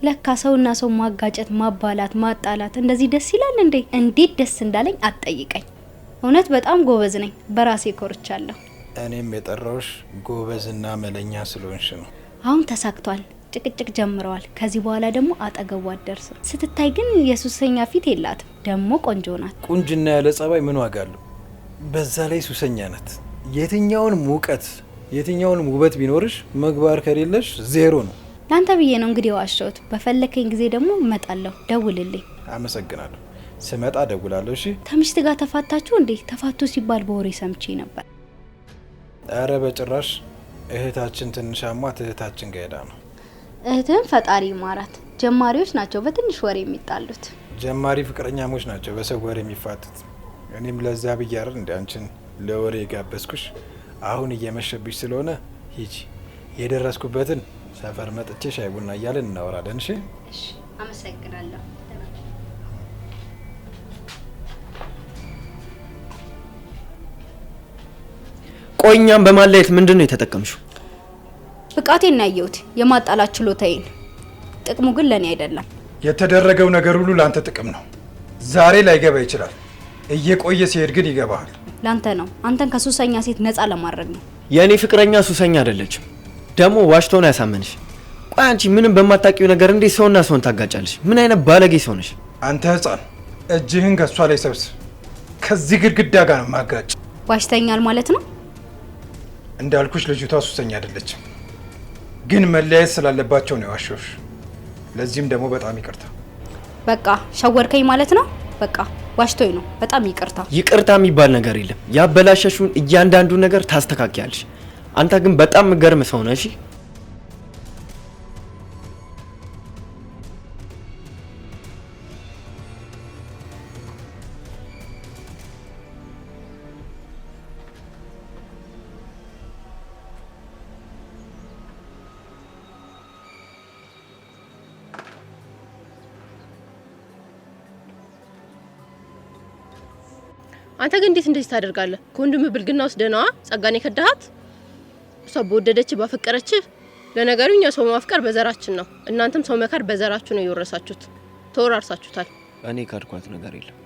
ለካ ሰውና ሰው ማጋጨት፣ ማባላት፣ ማጣላት እንደዚህ ደስ ይላል እንዴ! እንዴት ደስ እንዳለኝ አትጠይቀኝ። እውነት በጣም ጎበዝ ነኝ፣ በራሴ ኮርቻለሁ። እኔም የጠራሁሽ ጎበዝና መለኛ ስለሆንሽ ነው። አሁን ተሳክቷል። ጭቅጭቅ ጀምረዋል። ከዚህ በኋላ ደግሞ አጠገቡ አትደርስም። ስትታይ ግን የሱሰኛ ፊት የላትም። ደግሞ ቆንጆ ናት። ቁንጅና ያለ ጸባይ ምን ዋጋ አለው? በዛ ላይ ሱሰኛ ናት። የትኛውንም እውቀት የትኛውንም ውበት ቢኖርሽ ምግባር ከሌለሽ ዜሮ ነው። ለአንተ ብዬ ነው እንግዲህ የዋሸሁት። በፈለከኝ ጊዜ ደግሞ እመጣለሁ። ደውልልኝ። አመሰግናለሁ። ስመጣ ደውላለሁ። እሺ። ከምሽት ጋር ተፋታችሁ እንዴ? ተፋቱ ሲባል በወሬ ሰምቼ ነበር። አረ በጭራሽ። እህታችን ትንሽ አሟት እህታችን ጋር ሄዳ ነው። እህትህን ፈጣሪ ይማራት። ጀማሪዎች ናቸው በትንሽ ወሬ የሚጣሉት። ጀማሪ ፍቅረኛሞች ናቸው በሰው ወሬ የሚፋቱት። እኔም ለዛ ብዬ አይደል እንደ አንቺን ለወሬ የጋበዝኩሽ። አሁን እየመሸብሽ ስለሆነ ሂጂ። የደረስኩበትን ሰፈር መጥቼ ሻይ ቡና እያለን እናወራለን። እሺ። እሺ፣ አመሰግናለሁ። ቆይ እኛም በማለየት ምንድን ነው የተጠቀምሽው? ብቃቴን ነው ያየሁት፣ የማጣላት ችሎታዬን። ጥቅሙ ግን ለእኔ አይደለም። የተደረገው ነገር ሁሉ ለአንተ ጥቅም ነው። ዛሬ ላይገባ ይችላል፣ እየቆየ ሲሄድ ግን ይገባሃል። ላንተ ነው። አንተን ከሱሰኛ ሴት ነፃ ለማድረግ ነው። የእኔ ፍቅረኛ ሱሰኛ አይደለችም። ደግሞ ዋሽቶ ነው ያሳመንሽ። ቆይ አንቺ ምንም በማታውቂው ነገር እንዴት ሰውና ሰውን ታጋጫለሽ? ምን አይነት ባለጌ ሰው ነሽ? አንተ ሕፃን እጅህን ከእሷ ላይ ሰብስብ። ከዚህ ግድግዳ ጋር ነው ማጋጭ። ዋሽተኛል ማለት ነው። እንዳልኩሽ ልጅቷ ሱሰኛ አይደለችም፣ ግን መለያየት ስላለባቸው ነው የዋሸሁሽ። ለዚህም ደግሞ በጣም ይቅርታ። በቃ ሸወርከኝ ማለት ነው። በቃ ዋሽቶኝ ነው። በጣም ይቅርታ። ይቅርታ የሚባል ነገር የለም። ያበላሸሽውን እያንዳንዱ ነገር ታስተካክያለሽ። አንተ ግን በጣም የምትገርም ሰው ነህ። እሺ። አንተ ግን እንዴት እንደዚህ ታደርጋለህ? ከወንድምህ ብልግና ውስጥ ደህናዋ ጸጋን የከዳሃት እሷ በወደደች ባፈቀረች። ለነገሩ እኛ ሰው ማፍቀር በዘራችን ነው። እናንተም ሰው መካድ በዘራችሁ ነው የወረሳችሁት፣ ተወራርሳችሁታል። እኔ ካድኳት ነገር የለም።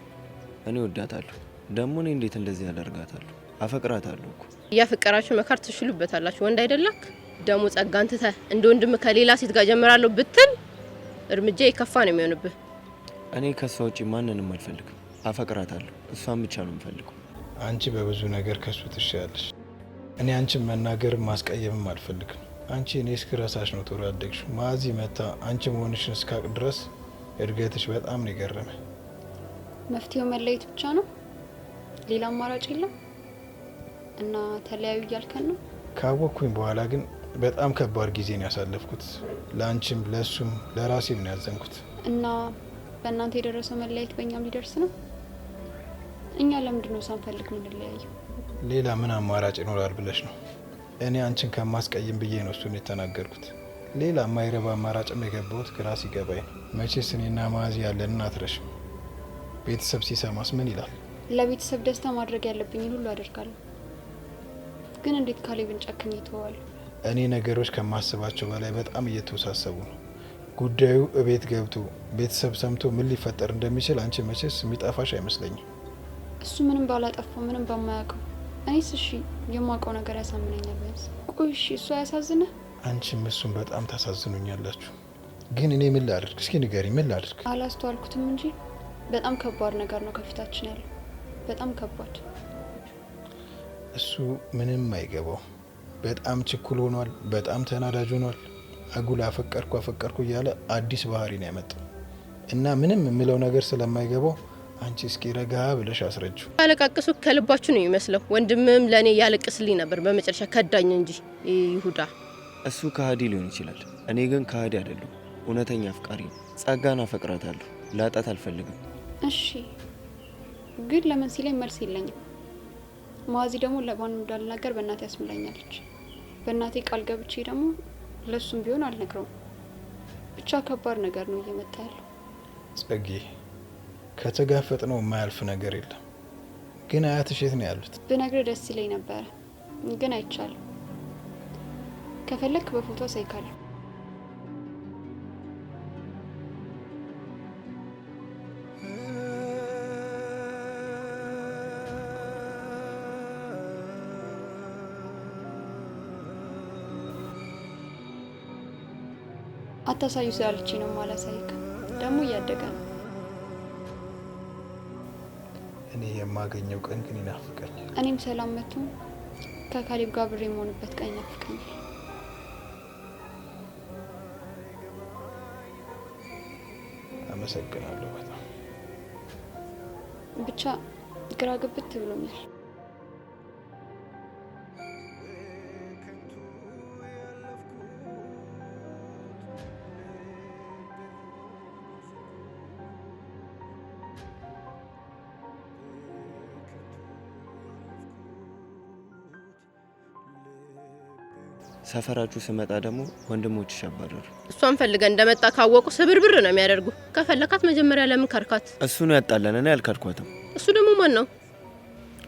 እኔ ወዳታለሁ። ደግሞ እኔ እንዴት እንደዚህ ያደርጋታለሁ? አፈቅራታለሁ እኮ። እያፈቀራችሁ መካድ ትችሉበታላችሁ። ወንድ አይደላክ ደግሞ ጸጋን ትተህ እንደ ወንድም ከሌላ ሴት ጋር ጀምራለሁ ብትል እርምጃ የከፋ ነው የሚሆንብህ። እኔ ከሷ ውጪ ማንንም አልፈልግም። አፈቅራታለሁ። እሷን ብቻ ነው የምፈልገው። አንቺ በብዙ ነገር ከሱ ትሻያለሽ። እኔ አንቺን መናገርም ማስቀየምም አልፈልግም። አንቺ እኔ እስክረሳሽ ነው ቶሎ ያደግሽው። ማዚ መታ አንቺ መሆንሽን እስካቅ ድረስ እድገትሽ በጣም ነው የገረመኝ። መፍትሄው መለየት ብቻ ነው? ሌላ አማራጭ የለም? እና ተለያዩ እያልከን ነው? ካወቅኩኝ በኋላ ግን በጣም ከባድ ጊዜ ነው ያሳለፍኩት። ለአንቺም ለእሱም ለራሴም ነው ያዘንኩት። እና በእናንተ የደረሰው መለያየት በእኛም ሊደርስ ነው? እኛ ለምንድን ነው ሳንፈልግ ምንለያየው? ሌላ ምን አማራጭ ይኖራል ብለሽ ነው? እኔ አንቺን ከማስቀይም ብዬ ነው እሱን የተናገርኩት። ሌላ የማይረባ አማራጭም የገባሁት ግራ ሲገባኝ ነው። መቼስ እኔና ማዚ ያለንን አትረሽም። ቤተሰብ ሲሰማስ ምን ይላል? ለቤተሰብ ደስታ ማድረግ ያለብኝን ሁሉ አደርጋለሁ። ግን እንዴት ካሌብን ጨክኜ እተወዋለሁ? እኔ ነገሮች ከማስባቸው በላይ በጣም እየተወሳሰቡ ነው። ጉዳዩ እቤት ገብቶ ቤተሰብ ሰምቶ ምን ሊፈጠር እንደሚችል አንቺ መቼስ የሚጠፋሽ አይመስለኝም። እሱ ምንም ባላጠፋው ምንም በማያውቀው እኔስ እሺ የማውቀው ነገር ያሳምነኛል ቢያንስ። ቆይ እሺ እሱ አያሳዝንህ? አንቺም እሱም በጣም ታሳዝኑኛላችሁ። ግን እኔ ምን ላድርግ? እስኪ ንገሪኝ፣ ምን ላድርግ? አላስተዋልኩትም እንጂ በጣም ከባድ ነገር ነው ከፊታችን ያለው። በጣም ከባድ። እሱ ምንም አይገባው። በጣም ችኩል ሆኗል። በጣም ተናዳጅ ሆኗል። አጉል አፈቀርኩ አፈቀርኩ እያለ አዲስ ባህሪ ነው ያመጣው እና ምንም የምለው ነገር ስለማይገባው አንቺ እስኪ ረጋ ብለሽ አስረጂው። ያለቃቅሱ ከልባችሁ ነው የሚመስለው። ወንድምም ለእኔ ያለቅስልኝ ነበር፣ በመጨረሻ ከዳኝ እንጂ ይሁዳ። እሱ ከሃዲ ሊሆን ይችላል። እኔ ግን ከሃዲ አይደለሁም። እውነተኛ አፍቃሪ ነው። ጸጋን አፈቅራታለሁ። ላጣት አልፈልግም። እሺ ግን ለምን ሲለኝ መልስ የለኝም። ማዚ ደግሞ ለማንም እንዳልናገር በእናቴ ያስምላኛለች። በእናቴ ቃል ገብቼ ደግሞ ለእሱም ቢሆን አልነግረውም። ብቻ ከባድ ነገር ነው እየመጣ ያለው። ጸጌ፣ ከተጋፈጥነው የማያልፍ ነገር የለም። ግን አያትሽ የት ነው ያሉት? ብነግርህ ደስ ይለኝ ነበረ፣ ግን አይቻልም። ከፈለክ በፎቶ አሳይካለሁ። አታሳዩ ስላለች ነው ማላሳይክ። ደግሞ እያደገ ነው። እኔ የማገኘው ቀን ግን ይናፍቀኛል። እኔም ሰላም መጥቶ ከካሌብ ጋር አብሬ የምሆንበት ቀን ይናፍቀኛል። አመሰግናለሁ በጣም። ብቻ ግራ ግብት ብሎኛል። ሰፈራችሁ ስመጣ ደግሞ ወንድሞችሽ አባረሩ። እሷን ፈልገ እንደመጣ ካወቁ ስብርብር ነው የሚያደርጉ። ከፈለካት መጀመሪያ ለምን ካርካት? እሱ ነው ያጣላን፣ እኔ አልካድኳትም። እሱ ደግሞ ማን ነው?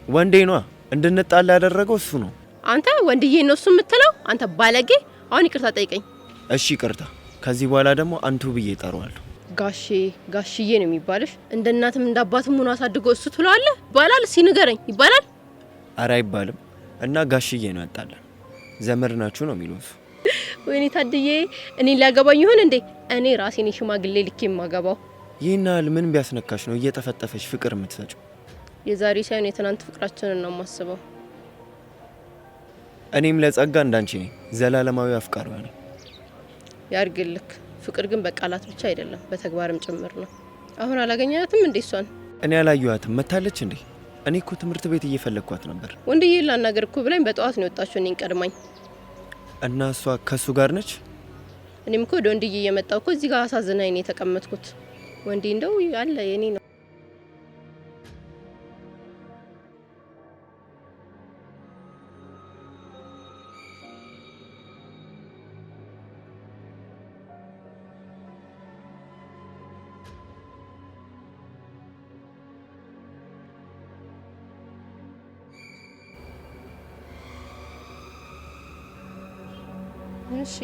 ወንዴ ነዋ። እንድንጣላ ያደረገው እሱ ነው። አንተ ወንድዬ ነው እሱ የምትለው? አንተ ባለጌ! አሁን ይቅርታ ጠይቀኝ። እሺ ይቅርታ። ከዚህ በኋላ ደግሞ አንቱ ብዬ እጠራዋለሁ። ጋሼ ጋሽዬ ነው የሚባልሽ። እንደ እናትም እንደ አባትም ሆኖ አሳድጎ እሱ ትለዋለህ? ይባላል? እስኪ ንገረኝ፣ ይባላል? አረ አይባልም። እና ጋሽዬ ነው ያጣላን። ዘመድ ናችሁ ነው የሚለው እሱ። ወይኔ ታድዬ፣ እኔ ሊያገባኝ ይሆን እንዴ? እኔ ራሴን ሽማግሌ ልኬ የማገባው። ይህን ያህል ምን ቢያስነካሽ ነው እየጠፈጠፈሽ ፍቅር የምትሰጪው? የዛሬ ሳይሆን የትናንት ፍቅራችንን ነው የማስበው። እኔም ለጸጋ እንዳንቺ ነኝ፣ ዘላለማዊ አፍቃሪዋ ነኝ። ያርግልክ። ፍቅር ግን በቃላት ብቻ አይደለም፣ በተግባርም ጭምር ነው። አሁን አላገኛትም እንዴ እሷን? እኔ አላየኋትም። መታለች እንዴ? እኔ እኮ ትምህርት ቤት እየፈለግኳት ነበር። ወንድዬ ላናገር እኮ ብላኝ በጠዋት ነው የወጣችው እኔን ቀድማኝ። እና እሷ ከሱ ጋር ነች? እኔም እኮ ወደ ወንድዬ እየመጣሁ እኮ እዚህ ጋር አሳዝናኝ ነው የተቀመጥኩት። ወንዴ እንደው አለ የኔ ነው። እሺ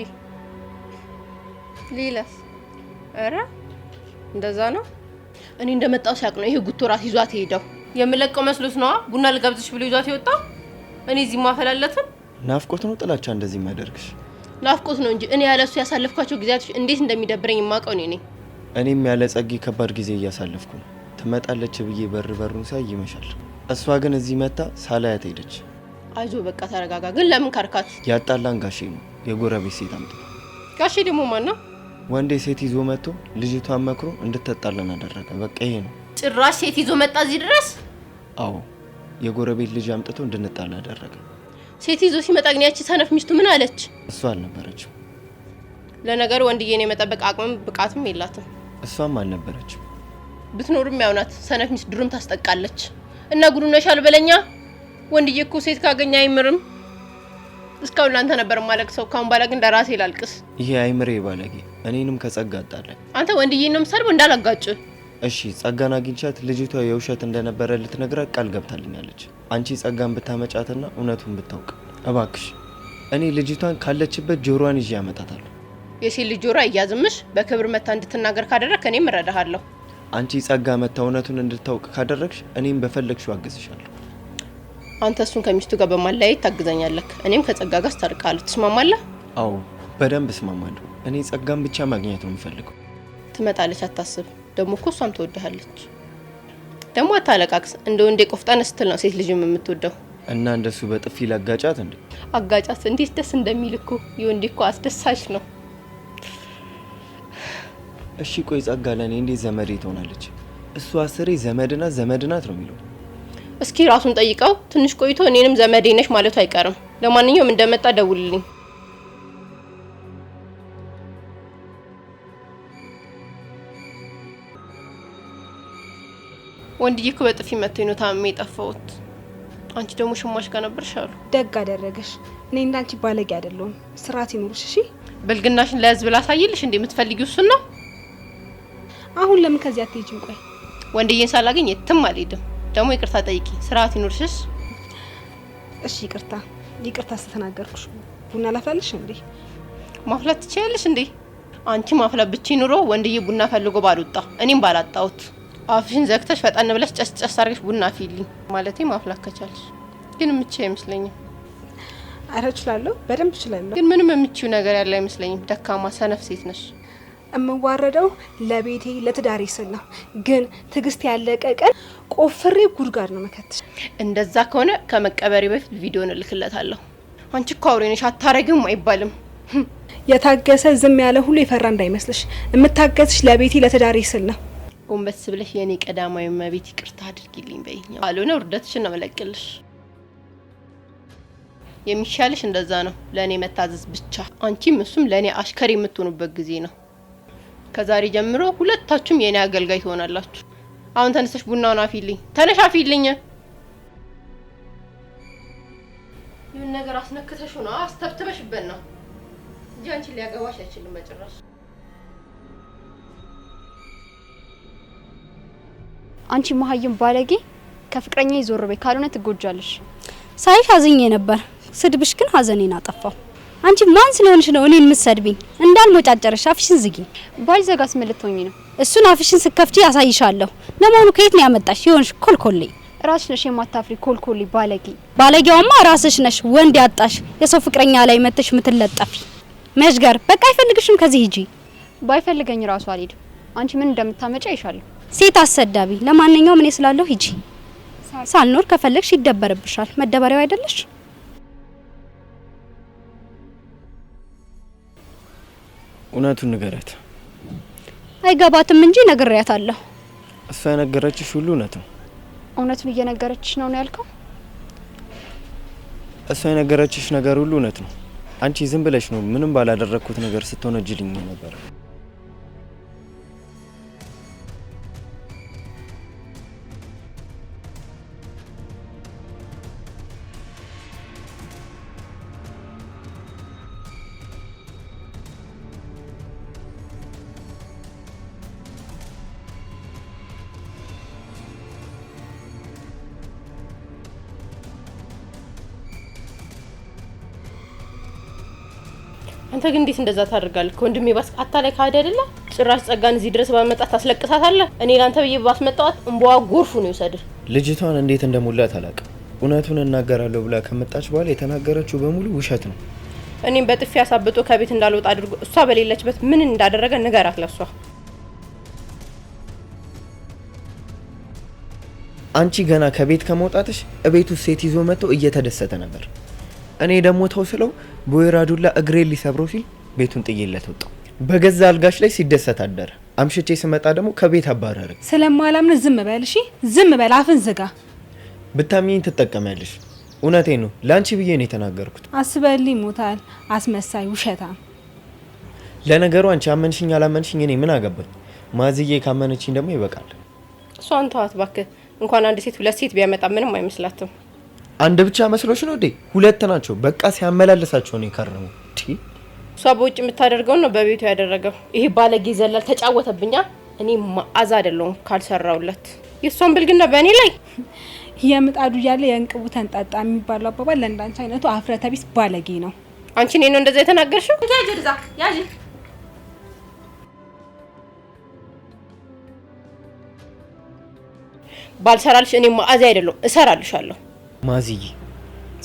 ሌላስ? ኧረ እንደዛ ነው። እኔ እንደመጣው ሲያውቅ ነው ይሄ ጉቶ ራስ ይዟት የሄደው። የምለቀው መስሎት ነዋ። ቡና ልጋብዝሽ ብሎ ይዟት የወጣው። እኔ እዚህ ማፈላለትም ናፍቆት ነው ጥላቻ እንደዚህ የሚያደርግሽ? ናፍቆት ነው እንጂ እኔ ያለ እሱ ያሳለፍኳቸው ጊዜያቶች እንዴት እንደሚደብረኝ የማውቀው እኔ ነኝ። እኔም ያለ ጸጌ ከባድ ጊዜ እያሳለፍኩ ነው። ትመጣለች ብዬ በር በሩን ሳይ ይመሻል። እሷ ግን እዚህ መታ ሳላያት ሄደች። አይዞ በቃ ተረጋጋ። ግን ለምን ካርካት? ያጣላን ጋሼ ነው፣ የጎረቤት ሴት አምጥቶ። ጋሼ ደግሞ ማን ነው? ወንዴ ሴት ይዞ መጥቶ ልጅቷን መክሮ እንድትጣላን አደረገ። በቃ ይሄ ነው። ጭራሽ ሴት ይዞ መጣ እዚህ ድረስ? አዎ፣ የጎረቤት ልጅ አምጥቶ እንድንጣላ አደረገ። ሴት ይዞ ሲመጣ ግን ያቺ ሰነፍ ሚስቱ ምን አለች? እሷ አልነበረችም። ለነገሩ ወንድዬን የመጠበቅ አቅምም ብቃትም የላትም። እሷም አልነበረችም። ብትኖርም ያው ናት። ሰነፍ ሚስት ድሮም ታስጠቃለች። እና ጉዱነሻል በለኛ። ወንድዬ እኮ ሴት ካገኘ አይምርም። እስካሁን ላንተ ነበር የማለቅሰው። ካሁን በኋላ ግን ለራሴ ላልቅስ። ይሄ አይምሬ ባለጌ እኔንም ከጸጋ አጣለኝ። አንተ ወንድዬን ነው የምትሰድበው? እንዳላጋጭ። እሺ ጸጋን አግኝቻት ልጅቷ የውሸት እንደነበረ ልትነግራት ቃል ገብታልኛለች። አንቺ ጸጋን ብታመጫትና እውነቱን ብታውቅ እባክሽ። እኔ ልጅቷን ካለችበት ጆሮዋን ይዤ አመጣታለሁ። የሴት ልጅ ጆሮ አይያዝምሽ። በክብር መታ እንድትናገር ካደረግክ እኔም እረዳሃለሁ። አንቺ ጸጋ መታ እውነቱን እንድታውቅ ካደረግሽ እኔም በፈለግሽው አግዝሻለሁ። አንተ እሱን ከሚስቱ ጋር በማለያየት ታግዘኛለህ፣ እኔም ከጸጋ ጋር አስታርቅሃለሁ። ትስማማለህ? አዎ በደንብ እስማማለሁ። እኔ ጸጋን ብቻ ማግኘት ነው የምፈልገው። ትመጣለች፣ አታስብ። ደግሞ እኮ እሷም ትወድሃለች። ደግሞ አታለቃቅስ። እንደ ወንዴ ቆፍጠን ስትል ነው ሴት ልጅም የምትወደው። እና እንደሱ በጥፊ ላጋጫት እንዴ? አጋጫት። እንዴት ደስ እንደሚል እኮ የወንዴ እኮ አስደሳች ነው። እሺ ቆይ ጸጋ ለእኔ እንዴት ዘመዴ ትሆናለች? እሱ አስሬ ዘመድናት ዘመድናት ነው የሚለው። እስኪ ራሱን ጠይቀው። ትንሽ ቆይቶ እኔንም ዘመዴ ነሽ ማለቱ አይቀርም። ለማንኛውም እንደመጣ ደውልልኝ። ወንድዬ እኮ በጥፊ መቶኝ ነው ታምሜ የጠፋሁት። አንቺ ደግሞ ሽማሽ ጋር ነበርሽ አሉ። ደግ አደረገሽ። እኔ እንዳንቺ ባለጌ አይደለሁም። ስርዓት ይኑርሽ እሺ። ብልግናሽን ለህዝብ ላሳይልሽ እንዴ? የምትፈልጊው እሱን ነው? አሁን ለምን ከዚህ አትሄጂም? ቆይ ወንድዬን ሳላገኝ የትም አልሄድም። ደግሞ ይቅርታ ጠይቂ። ስርዓት ይኑርሽሽ። እሺ ይቅርታ፣ ይቅርታ ስለተናገርኩሽ። ቡና ላፍላልሽ እንዴ? ማፍላት ትችያለሽ እንዴ? አንቺ ማፍላት ብቻ ኑሮ ወንድዬ ቡና ፈልጎ ባልወጣ እኔም ባላጣሁት። አፍሽን ዘግተሽ ፈጠን ብለሽ ጨስ ጨስ አድርገሽ ቡና አፍይልኝ። ማለቴ ማፍላት ከቻልሽ። ግን የምችይው አይመስለኝም። አረ እችላለሁ፣ በደንብ እችላለሁ። ግን ምንም የምችይው ነገር ያለ አይመስለኝም። ደካማ ሰነፍ ሴት ነሽ። እምዋረደው ለቤቴ ለትዳሬ ስል ነው። ግን ትዕግስት ያለቀ ቀን ቆፍሬ ጉድጓድ ነው መከትሽ። እንደዛ ከሆነ ከመቀበሬ በፊት ቪዲዮን እልክለታለሁ። አንቺ እኮ አውሬ ነሽ፣ አታረጊውም አይባልም። የታገሰ ዝም ያለ ሁሉ የፈራ እንዳይመስልሽ። የምታገስሽ ለቤቴ ለትዳሬ ስል ነው። ጎንበስ ብለሽ የኔ ቀዳማዊ እመቤት ይቅርታ አድርጊልኝ በይኝ። ካልሆነ ውርደትሽን ነው መለቅልሽ። የሚሻልሽ እንደዛ ነው፣ ለእኔ መታዘዝ ብቻ። አንቺም እሱም ለእኔ አሽከር የምትሆኑበት ጊዜ ነው። ከዛሬ ጀምሮ ሁለታችሁም የኔ አገልጋይ ትሆናላችሁ። አሁን ተነስተሽ ቡናውን አፊልኝ። ተነሽ አፊልኝ። ይሁን ነገር አስነክተሽው ነው፣ አስተብትበሽበት ነው እንጂ አንቺን ሊያገባሽ አይችልም በጭራሽ። አንቺ መሀይም ባለጌ፣ ከፍቅረኛ ዞር በይ፣ ካልሆነ ትጎጃለሽ። ሳይሽ አዝኜ ነበር። ስድብሽ ግን ሀዘኔን አጠፋው። አንቺ ማን ስለሆንሽ ነው እኔን የምትሰድቢኝ? እንዳልሞጫጨረሽ አፍሽን ዝጊ። ባልዘጋስ ምን ልትሆኚ ነው? እሱን አፍሽን ስከፍቺ ያሳይሻለሁ። ለመሆኑ ከየት ነው ያመጣሽ? የሆንሽ ኮልኮሌ። ራስሽ ነሽ የማታፍሪ ኮልኮሌ ባለጌ። ባለጌዋማ ራስሽ ነሽ፣ ወንድ ያጣሽ የሰው ፍቅረኛ ላይ መተሽ የምትለጠፊ መሽገር። በቃ አይፈልግሽም፣ ከዚህ ሂጂ። ባይፈልገኝ ራሱ አልሄድም። አንቺ ምን እንደምታመጪ አይሻለሁ። ሴት አሰዳቢ። ለማንኛውም እኔ ስላለሁ ሂጂ። ሳልኖር ከፈለግሽ ይደበርብሻል። መደበሪያው አይደለሽ? እውነቱን ንገረት። አይገባትም እንጂ ነግሬያታለሁ። እሷ የነገረችሽ ሁሉ እውነት ነው። እውነቱን እየነገረችሽ ነው ነው ያልከው? እሷ የነገረችሽ ነገር ሁሉ እውነት ነው። አንቺ ዝም ብለሽ ነው ምንም ባላደረግኩት ነገር ስትሆነጅልኝ ነበር። አንተ ግን እንዴት እንደዛ ታደርጋለህ? ከወንድሜ ባስ አታላይ ካህድ አይደለ? ጭራሽ ጸጋን እዚህ ድረስ ባመጣት ታስለቅሳታለህ። እኔ ላንተ ብዬ ባስመጣዋት እንባዋ ጎርፉ ነው ይውሰድህ። ልጅቷን እንዴት እንደሞላት አላውቅም። እውነቱን እናገራለሁ ብላ ከመጣች በኋላ የተናገረችው በሙሉ ውሸት ነው። እኔም በጥፊ አሳብጦ ከቤት እንዳልወጣ አድርጎ እሷ በሌለችበት ምን እንዳደረገ ንገራት ለሷ። አንቺ ገና ከቤት ከመውጣትሽ እቤቱ ሴት ይዞ መጥቶ እየተደሰተ ነበር። እኔ ደግሞ ተው ስለው በወይራ ዱላ እግሬን ሊሰብረው ሲል ቤቱን ጥዬለት ወጣሁ። በገዛ አልጋሽ ላይ ሲደሰት አደረ። አምሽቼ ስመጣ ደግሞ ከቤት አባረረኝ። ስለማላምን ዝም በል እሺ፣ ዝም በል፣ አፍን ዝጋ። ብታምኚኝ ትጠቀሚያለሽ። እውነቴን ነው፣ ለአንቺ ብዬ ነው የተናገርኩት። አስበልኝ ሞታል። አስመሳይ ውሸታም። ለነገሩ አንቺ አመንሽኝ አላመንሽኝ እኔ ምን አገባኝ? ማዝዬ ካመነችኝ ደግሞ ይበቃል። እሷን ተዋት እባክህ። እንኳን አንድ ሴት ሁለት ሴት ቢያመጣ ምንም አይመስላትም። አንድ ብቻ መስሎሽ ነው እንዴ? ሁለት ናቸው። በቃ ሲያመላልሳቸው ነው የከረመው። እሷ በውጭ የምታደርገውን ነው በቤቱ ያደረገው። ይሄ ባለጌ ዘላል ተጫወተብኛ። እኔ መዓዛ አይደለሁም ካልሰራውለት። የእሷን ብልግና በእኔ ላይ። የምጣዱ እያለ የእንቅቡ ተንጣጣ የሚባለው አባባል ለእንዳንቺ አይነቱ አፍረተ ቢስ ባለጌ ነው። አንቺ እኔን ነው እንደዛ የተናገርሽው? ያጂ ባልሰራልሽ እኔ መዓዛ አይደለሁም፣ እሰራልሻለሁ። ማዝዬ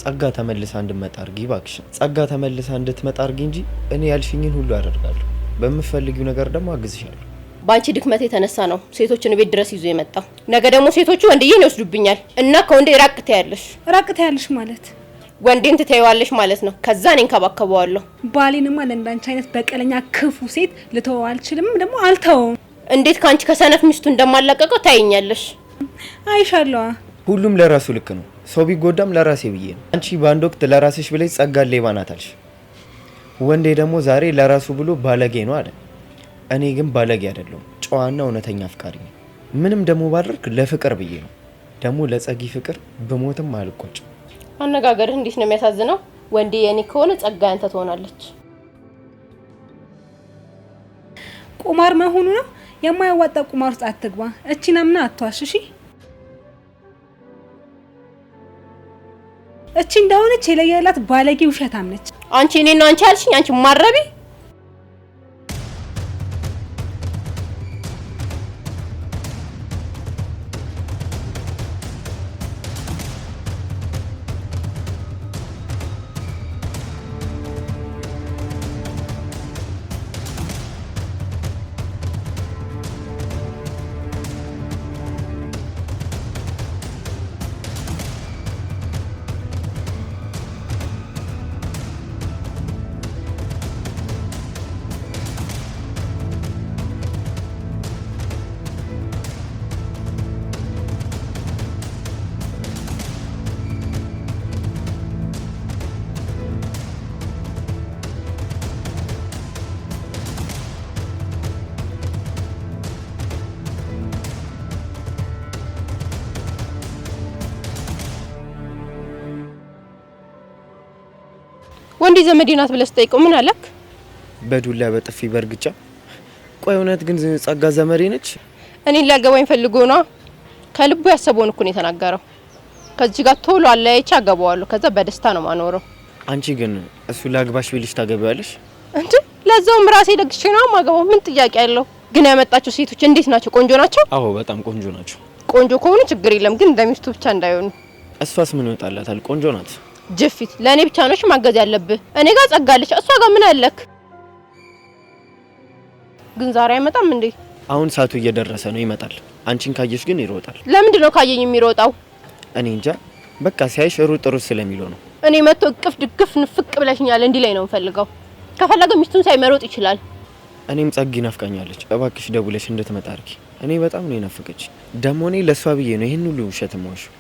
ጸጋ ተመልሳ እንድትመጣ አድርጊ እባክሽ። ጸጋ ተመልሳ እንድትመጣ አድርጊ እንጂ እኔ ያልሽኝን ሁሉ አደርጋለሁ። በምፈልጊው ነገር ደግሞ አግዝሻለሁ። በአንቺ ድክመት የተነሳ ነው ሴቶችን ቤት ድረስ ይዞ የመጣው። ነገ ደግሞ ሴቶቹ ወንድዬን ይወስዱብኛል እና ከወንዴ ራቅ ትያለሽ። ራቅ ትያለሽ ማለት ወንዴን ትተይዋለሽ ማለት ነው። ከዛ እኔ እንከባከበዋለሁ። ባሌንማ ለእንዳንቺ አይነት በቀለኛ ክፉ ሴት ልተወው አልችልም፣ ደግሞ አልተወውም። እንዴት ከአንቺ ከሰነፍ ሚስቱ እንደማላቀቀው ታይኛለሽ። አይሻለዋ። ሁሉም ለራሱ ልክ ነው። ሰው ቢጎዳም ለራሴ ብዬ ነው። አንቺ በአንድ ወቅት ለራስሽ ብለሽ ጸጋን ሌባ ናት አልሽ። ወንዴ ደግሞ ዛሬ ለራሱ ብሎ ባለጌ ነው አለ። እኔ ግን ባለጌ አይደለሁም፣ ጨዋና እውነተኛ አፍቃሪ ነኝ። ምንም ደግሞ ባደርግ ለፍቅር ብዬ ነው። ደግሞ ለጸጊ ፍቅር ብሞትም አልቆጭም። አነጋገርህ እንዴት ነው የሚያሳዝነው። ወንዴ የኔ ከሆነ ጸጋ ያንተ ትሆናለች። ቁማር መሆኑ ነው። የማያዋጣ ቁማር ውስጥ አትግባ። እቺን አምና አትዋሽ እሺ። እቺ እንደሆነች የለየላት ባለጌ ውሸታም ነች። አንቺ እኔ ነው አንቺ ያልሽኝ? አንቺ ማረቢ ወንዴ ዘመዴ ናት ብለህ ስጠይቀው ምን አለክ? በዱላ በጥፊ በእርግጫ። ቆይ እውነት ግን ጸጋ ዘመዴ ነች? እኔን ሊያገባኝ ፈልጎ ነው። ከልቡ ያሰበውን እኮ ነው የተናገረው። ከዚህ ጋር ቶሎ አለያይቼ አገባዋለሁ። ከዛ በደስታ ነው ማኖረው። አንቺ ግን እሱ ላግባሽ ቢልሽ ታገቢዋለሽ? እንዴ ለዛውም ራሴ ደግሼ ነው ማገባው። ምን ጥያቄ አለው? ግን ያመጣቸው ሴቶች እንዴት ናቸው? ቆንጆ ናቸው? አዎ በጣም ቆንጆ ናቸው። ቆንጆ ከሆኑ ችግር የለም፣ ግን እንደሚስቱ ብቻ እንዳይሆኑ። እሷስ ምን ይወጣላታል? ቆንጆ ናት። ጅፊት ለእኔ ብቻ ነሽ ማገዝ ያለብህ። እኔ ጋር ጸጋለች፣ እሷ ጋር ምን አለክ? ግን ዛሬ አይመጣም እንዴ? አሁን ሰዓቱ እየደረሰ ነው፣ ይመጣል። አንቺን ካየሽ ግን ይሮጣል። ለምንድን ነው ካየኝ የሚሮጣው? እኔ እንጃ፣ በቃ ሲያይሽ ሩጥ ሩጥ ስለሚለው ነው። እኔ መጥቶ እቅፍ ድግፍ ንፍቅ ብለሽኛል እንዲህ ላይ ነው የምፈልገው። ከፈለገ ሚስቱን ሳይመሮጥ ይችላል። እኔም ጸጊ ናፍቃኛለች። እባክሽ ደውለሽ እንድትመጣ አድርጊ። እኔ በጣም ነው የናፈቀች። ደግሞ እኔ ለእሷ ብዬ ነው ይህን ሁሉ ውሸት የማዋሸው።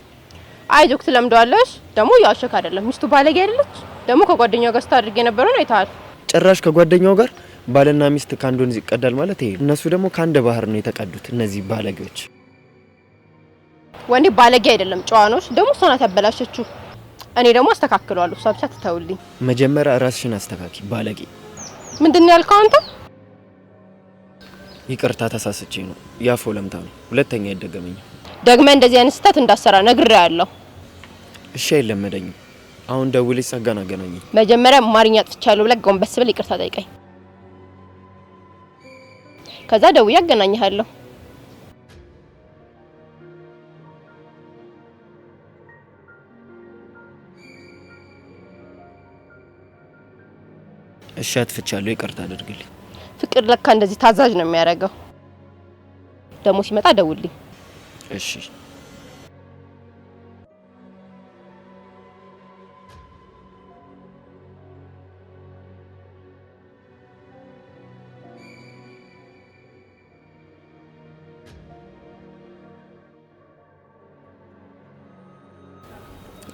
አይዞህ ትለምደዋለሽ። ደግሞ ያዋሸክ አይደለም፣ ሚስቱ ባለጌ አይደለች። ደግሞ ከጓደኛው ጋር ስታደርግ የነበረውን አይተሃል። ጭራሽ ከጓደኛው ጋር ባልና ሚስት ከአንድ ወንዝ ይቀዳል ማለት ይሄ። እነሱ ደግሞ ከአንድ ባህር ነው የተቀዱት እነዚህ ባለጌዎች። ወንዴ ባለጌ አይደለም፣ ጨዋ ነው። ደግሞ እሷ ናት ያበላሸችው። እኔ ደግሞ አስተካክለዋለሁ። እሷ ብቻ ትተውልኝ። መጀመሪያ ራስሽን አስተካኪ ባለጌ። ምንድን ነው ያልከው አንተ? ይቅርታ ተሳስቼ ነው፣ ያፎ ለምታ ነው። ሁለተኛ አይደገመኝም። ደግመህ እንደዚህ አይነት ስህተት እንዳሰራ ነግሬሃለሁ። እሺ አይለመደኝም። አሁን ደውለሽ ጸጋን አገናኘኝ። መጀመሪያ አማርኛ አጥፍቻለሁ ብለህ ጎንበስ ብለህ ይቅርታ ጠይቀኝ። ከዛ ደውዬ አገናኝሃለሁ። እሺ አጥፍቻለሁ፣ ይቅርታ አድርግልኝ። ፍቅር ለካ እንደዚህ ታዛዥ ነው የሚያደርገው። ደግሞ ሲመጣ ደውልኝ። እሺ።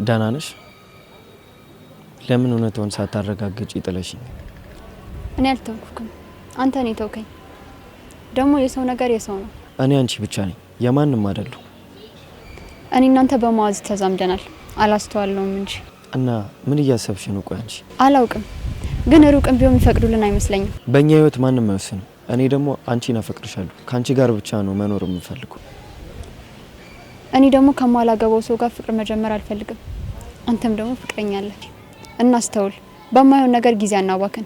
ደህና ነሽ? ለምን እውነታውን ሳታረጋግጪ ጥለሽኝ? እኔ አልተውኩክም፣ አንተ ነው የተውከኝ። ደግሞ የሰው ነገር የሰው ነው። እኔ አንቺ ብቻ ነኝ፣ የማንም አይደለሁ። እኔ እናንተ በመዋዝ ተዛምደናል፣ አላስተዋለውም እንጂ። እና ምን እያሰብሽ ነው? ቆይ አንቺ አላውቅም፣ ግን ሩቅም ቢሆን የሚፈቅዱልን አይመስለኝም። በእኛ ህይወት ማንም አይወስንም። እኔ ደግሞ አንቺን አፈቅርሻለሁ። ከአንቺ ጋር ብቻ ነው መኖር የምፈልገው። እኔ ደግሞ ከማላገባው ሰው ጋር ፍቅር መጀመር አልፈልግም። አንተም ደግሞ ፍቅረኛ አለህ። እናስተውል፣ በማይሆን ነገር ጊዜ አናባክን።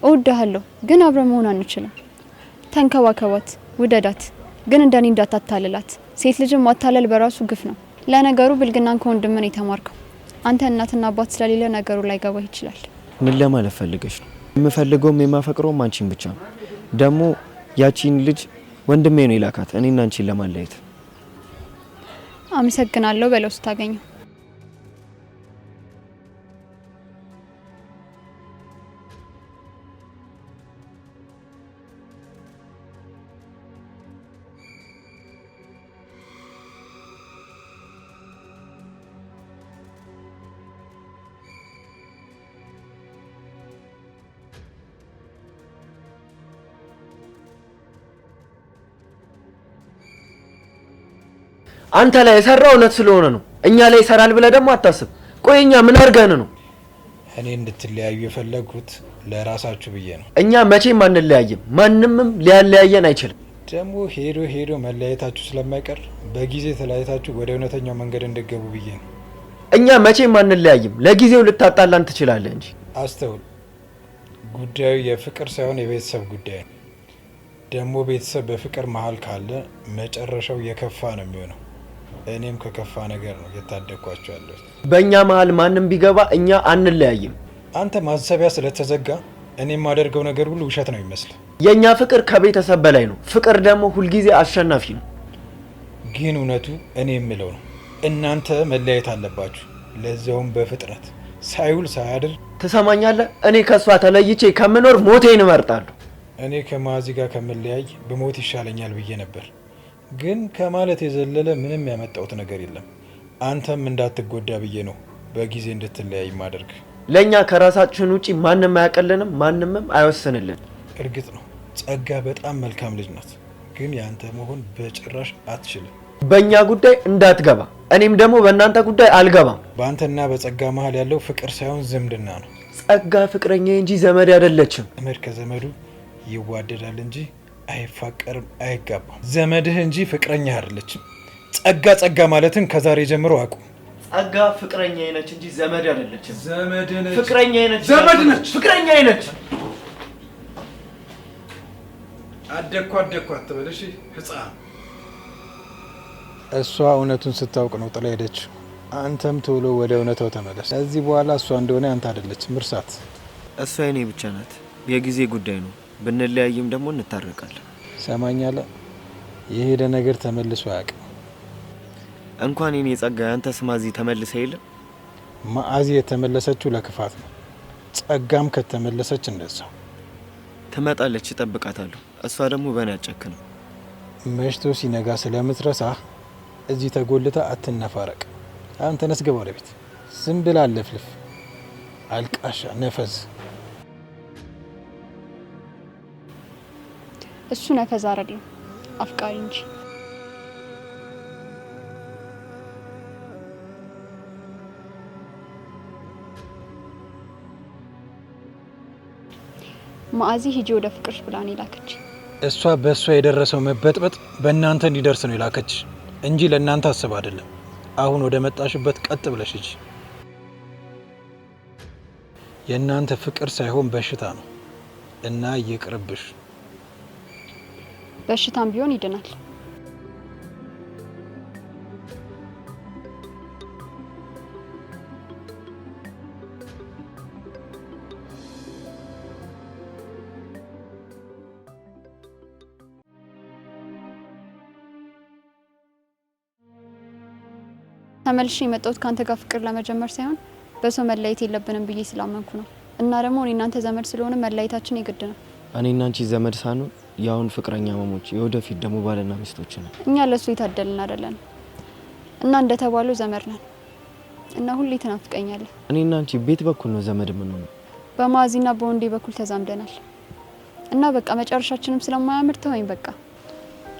እወድሃለሁ፣ ግን አብረ መሆን አንችልም። ተንከባከባት፣ ውደዳት፣ ግን እንደኔ እንዳታታልላት። ሴት ልጅን ማታለል በራሱ ግፍ ነው። ለነገሩ ብልግናን ከወንድምህ ነው የተማርከው። አንተ እናትና አባት ስለሌለ ነገሩ ላይገባህ ይችላል። ምን ለማለት ፈልገሽ ነው? የምፈልገውም የማፈቅረውም አንቺን ብቻ ነው። ደግሞ ያቺን ልጅ ወንድሜ ነው የላካት እኔና አንቺን ለማለያየት። አመሰግናለሁ በለው ስታገኘው። አንተ ላይ የሰራው እውነት ስለሆነ ነው። እኛ ላይ ይሰራል ብለህ ደግሞ አታስብ። ቆይ እኛ ምን አድርገን ነው? እኔ እንድትለያዩ የፈለግኩት ለራሳችሁ ብዬ ነው። እኛ መቼም አንለያይም። ማንምም ሊያለያየን አይችልም። ደግሞ ሄዶ ሄዶ መለያየታችሁ ስለማይቀር በጊዜ ተለያይታችሁ ወደ እውነተኛው መንገድ እንድገቡ ብዬ ነው። እኛ መቼም አንለያይም። ለጊዜው ልታጣላን ትችላለህ እንጂ። አስተውል፣ ጉዳዩ የፍቅር ሳይሆን የቤተሰብ ጉዳይ ነው። ደግሞ ቤተሰብ በፍቅር መሀል ካለ መጨረሻው የከፋ ነው የሚሆነው። እኔም ከከፋ ነገር ነው እየታደግኳቸው ያለሁት። በእኛ መሀል ማንም ቢገባ እኛ አንለያይም። አንተ ማሰቢያ ስለተዘጋ እኔ የማደርገው ነገር ሁሉ ውሸት ነው ይመስል። የእኛ ፍቅር ከቤተሰብ በላይ ነው። ፍቅር ደግሞ ሁልጊዜ አሸናፊ ነው። ግን እውነቱ እኔ የምለው ነው። እናንተ መለያየት አለባችሁ፣ ለዚያውም በፍጥነት ሳይውል ሳያድር። ትሰማኛለህ? እኔ ከእሷ ተለይቼ ከምኖር ሞቴን እመርጣለሁ። እኔ ከማዚ ጋር ከምለያይ ብሞት ይሻለኛል ብዬ ነበር፣ ግን ከማለት የዘለለ ምንም ያመጣሁት ነገር የለም። አንተም እንዳትጎዳ ብዬ ነው በጊዜ እንድትለያይ ማደርግ። ለእኛ ከራሳችን ውጪ ማንም አያቀልንም፣ ማንምም አይወስንልን። እርግጥ ነው ጸጋ በጣም መልካም ልጅ ናት፣ ግን ያንተ መሆን በጭራሽ አትችልም። በእኛ ጉዳይ እንዳትገባ፣ እኔም ደግሞ በእናንተ ጉዳይ አልገባም። በአንተና በጸጋ መሀል ያለው ፍቅር ሳይሆን ዝምድና ነው። ጸጋ ፍቅረኛ እንጂ ዘመድ አይደለችም። ዘመድ ከዘመዱ ይዋደዳል እንጂ አይፋቀርም፣ አይጋባም። ዘመድህ እንጂ ፍቅረኛ አይደለችም። ጸጋ ጸጋ ማለትን ከዛሬ ጀምሮ አቁም። ጸጋ ፍቅረኛ ነች እንጂ ዘመድ አይደለችም። ዘመድ ነች። ፍቅረኛ ነች። ዘመድ ነች። ፍቅረኛ ነች። አደግኩ አደግኩ አትበል እሺ ህፃን። እሷ እውነቱን ስታውቅ ነው ጥላ ሄደችው። አንተም ቶሎ ወደ እውነታው ተመለስ። ከዚህ በኋላ እሷ እንደሆነ አንተ አይደለችም፣ እርሳት። እሷ የኔ ብቻ ናት። የጊዜ ጉዳይ ነው። ብንለያይም ደግሞ እንታረቃለን። ሰማኛለህ? የሄደ ነገር ተመልሶ አያውቅም። እንኳን የኔ ጸጋ ያንተ ስማዚ ተመልሰ የለም። ማአዚ የተመለሰችው ለክፋት ነው። ጸጋም ከተመለሰች እንደዛው ትመጣለች፣ እጠብቃታለሁ። እሷ ደግሞ በእኔ አጨክንም። መሽቶ ሲነጋ ስለምትረሳ እዚህ ተጎልታ አትነፋረቅ። አንተ ነስ ግባ ወደ ቤት። ዝም ብላ አለፍልፍ፣ አልቃሻ ነፈዝ። እሱ ነፈዝ አይደለም አፍቃሪ እንጂ። ማአዚ ሂጂ ወደ ፍቅርሽ ብላ ነው የላከች። እሷ በእሷ የደረሰው መበጥበጥ በእናንተ እንዲደርስ ነው የላከች እንጂ ለእናንተ አስብ አይደለም። አሁን ወደ መጣሽበት ቀጥ ብለሽ ሂጂ። የእናንተ ፍቅር ሳይሆን በሽታ ነው እና ይቅርብሽ። በሽታም ቢሆን ይድናል። ተመልሼ የመጣሁት ከአንተ ጋር ፍቅር ለመጀመር ሳይሆን በሰው መለየት የለብንም ብዬ ስላመንኩ ነው። እና ደግሞ እኔ እናንተ ዘመድ ስለሆነ መለየታችን የግድ ነው። እኔና አንቺ ዘመድ ሳንሆን የአሁን ፍቅረኛ ማሞች፣ የወደፊት ደግሞ ባልና ሚስቶች ነን። እኛ ለእሱ የታደልን አይደለን እና እንደተባለው ዘመድ ነን እና ሁሌ ትናፍቀኛለህ። እኔና አንቺ ቤት በኩል ነው ዘመድ የምንሆነው። በማዚና በወንዴ በኩል ተዛምደናል እና በቃ መጨረሻችንም ስለማያምር ተወኝ በቃ።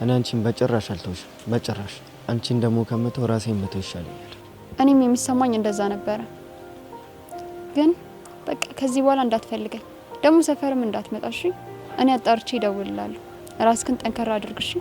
እኔ አንቺን በጭራሽ አልተውሽም፣ በጭራሽ። አንቺን ደግሞ ከምተው ራሴን መተው ይሻለኛል። እኔም የሚሰማኝ እንደዛ ነበረ፣ ግን በቃ ከዚህ በኋላ እንዳትፈልገኝ ደግሞ ሰፈርም እንዳትመጣ እሺ። እኔ አጣርቼ እደውልልሃለሁ። ራስክን ጠንከራ አድርግ እሺ።